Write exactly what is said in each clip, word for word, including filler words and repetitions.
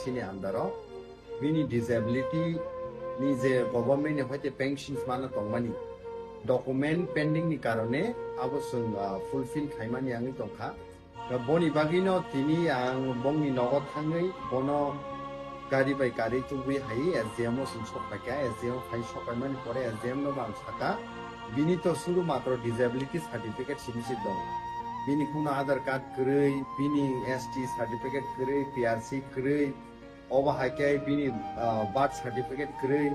Chini under o bini disability ni je government ni hoite pensions mana tongmani, document pending ni karone abo chwng, ah, fulfill khaimani wngwi tongkha. Boni bagwino tini ang bongni nogo thangwi bono gari bai gari tubui hai S D M o chwng sok phaikha. S D M o phai sok paimani pore S D M no bo ang saka, bini to suru matro disability certificate simi se dong. Bini kuno Aadhaar card kwrwi, bini S T certificate kwrwi, P R C kwrwi, obo hai khe bini, ah, birth certificate kwrwi.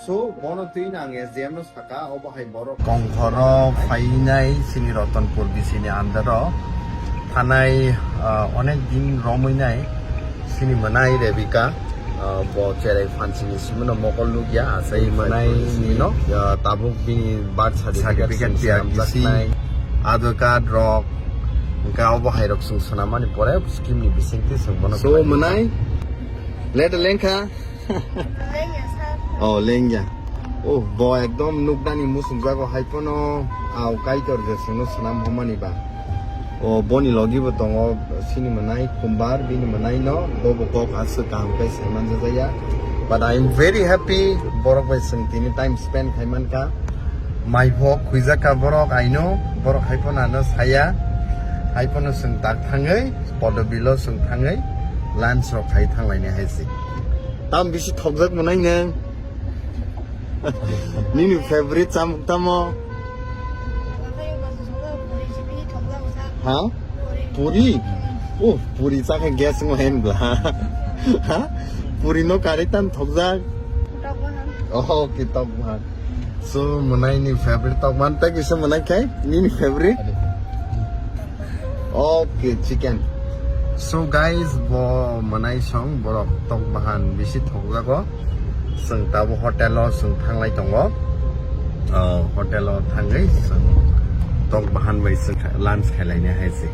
So, bono twi ang S D M no saka, obo hai borok. Kongkhoro phainai chini Ratanpur B C ni under o thanai, ah, onek din romwi nai chini mwnai Rebika, ah, bo cherai phan chini simi no mokol nukya, asai mwnai ni no, ah, tabuk bini birth certificate P R C, Aadhaar card rok, hwnkhe obo hai rok chwng swnamani pore scheme ni bisingtwi chwng bono. So, mwnai, let lengkha. Lengya, sir. Oh, lengya. Oh, bo ekdom nukdani musukjago hai phano, au Kaitor je chwngno swnam hwnmani ba. Oh, boni logi bo tongo, chini mwnai Kumbar, bini mwnai no, bo bo kok aswk kaham khe sai manjajaya. But I am very happy, borok bai chwng tini time spend khai mankha. Mai bo khwijak kha borok, I know, borok hai phano ano saya, hai phano chwng tak thangwi, Podobilo chwng thangwi, lunch rok khai thanglainai hai se. Tam bisi thokjak mwnai nwng? Nini favorite chamung tamo? Ha? Puri? Oh, puri chakha gas mo hen bla. Ha? Puri no kari tam thokjak? Oh, ki tok bahan. So, mwnai ni favorite tok bahan, tei kisa mwnai khai? Nini favorite? Okay, chicken. So guys, bo mwnai song borok tok bahan bisi thokjago. Chwng tabo hotel o chwng thanglai tongo. Oh, hotel o thangwi chwng tok bahan bai chwng kha-, lunch khailainai hai se.